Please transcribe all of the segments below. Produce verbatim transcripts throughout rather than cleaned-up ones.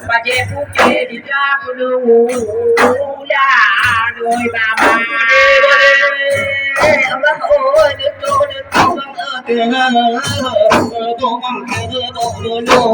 Bajée putéh di dapu lu, ya doi baba. Allah, oh, neutôh, neutôh,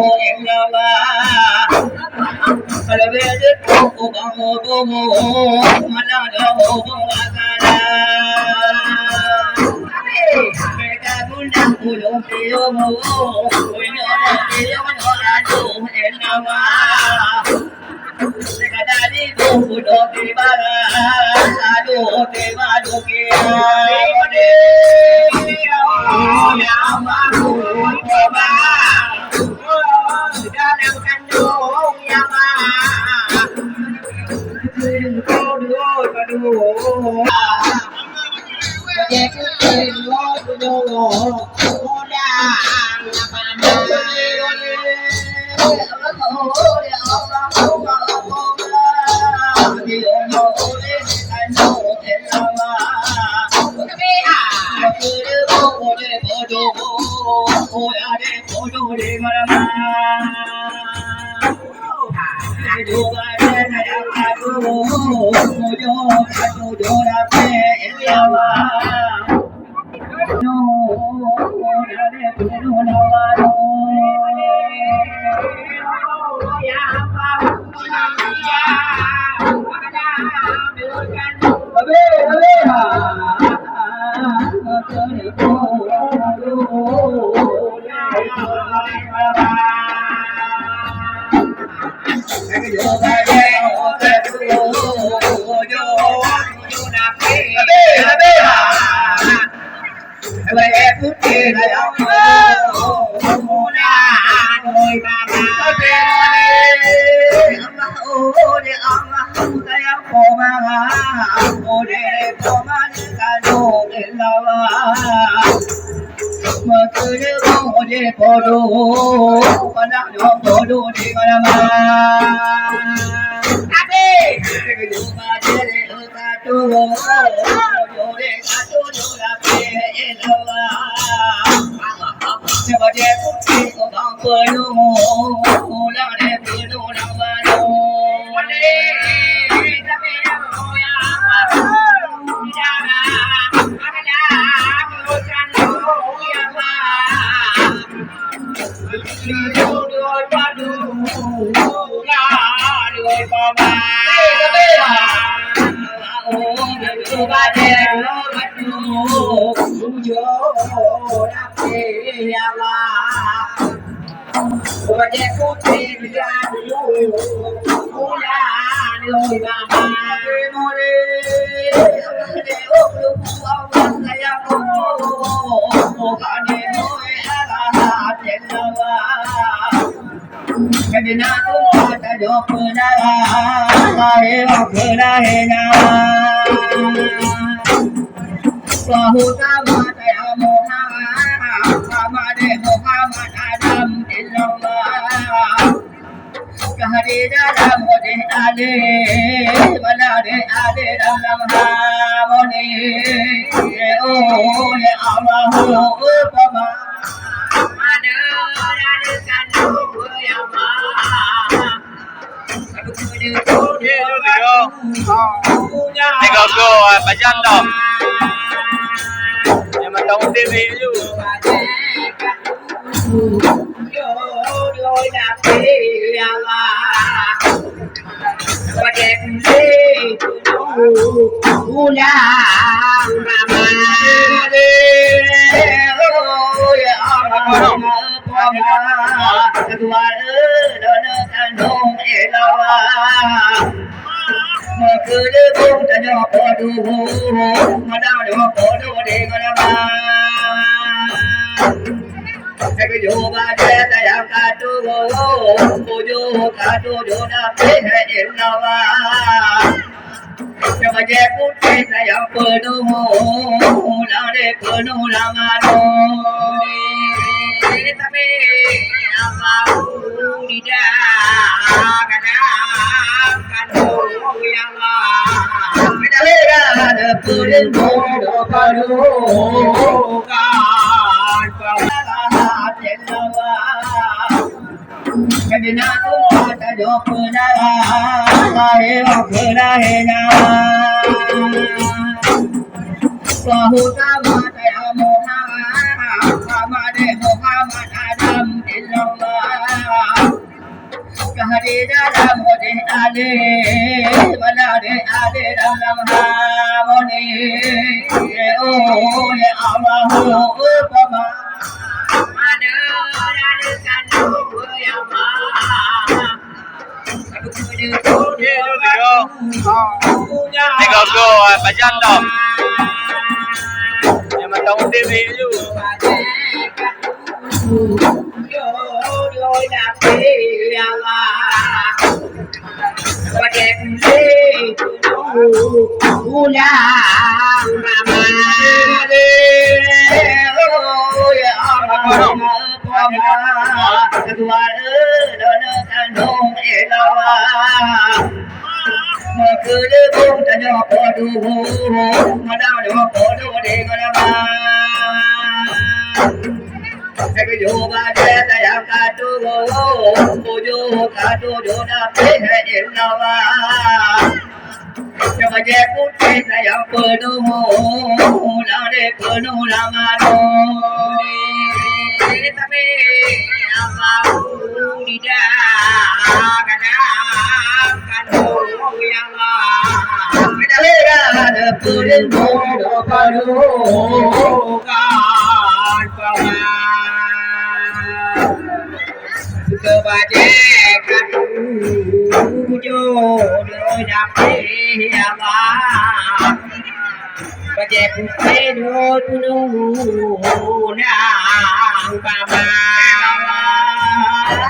Tiga go, eh, pajan dah. Yang matang udip ni tu. Meukeuleubeung tanyoe padum, meunan nyoe padum di Meulaman. Keujeuet bajée sayang ka tuwoe, tujoh ka tujoh dapéh ilawah. Bajée putéh sayang peunuh, lam peunuh lam anui. Tapi Allahu tidak kadang kandung ya Allah. Kita lihat peunuh peunuh kan peunuh. Jadi nak tumpah tajoe peudara, lahé peulahé nyawa. Bahu sama saya Muhammad, Muhammad Adam illallah. Kahadi dalam hodeh alé, mana deh alé dalam harmoni. Oh ya Allah, oh pama. Tiga go, ah, pajan dah. Yang matang udip ni tu. Keujeuet bajée sayang ka tuwoe, tujoh ka tujoh dapéh ilawah. Bajée putéh sayang peunuh, lam peunuh lam anui. Tapi Allahu tidak kadang kandung ya Allah. Kita lihat peunuh peunuh kan peunuh. Keu bajée ka tujoh dapéh ya Allah. Bajée putéh dua puluh nang bama.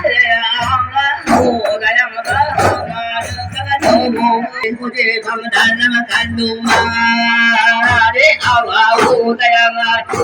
Ya Allah, sayang bama. Kandung ma, deh Allah, sayang bama.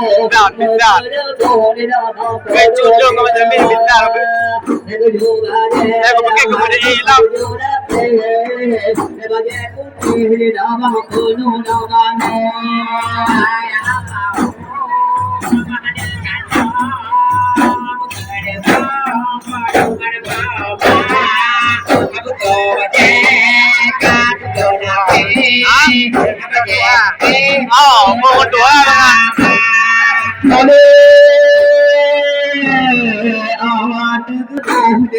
Pintar, pintar. Kayak cucung kau macam ni, pintar. Eh, kau pakai kau macam ni lah. Ha? Oh, umur dua lah.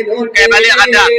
Okey, balik adat.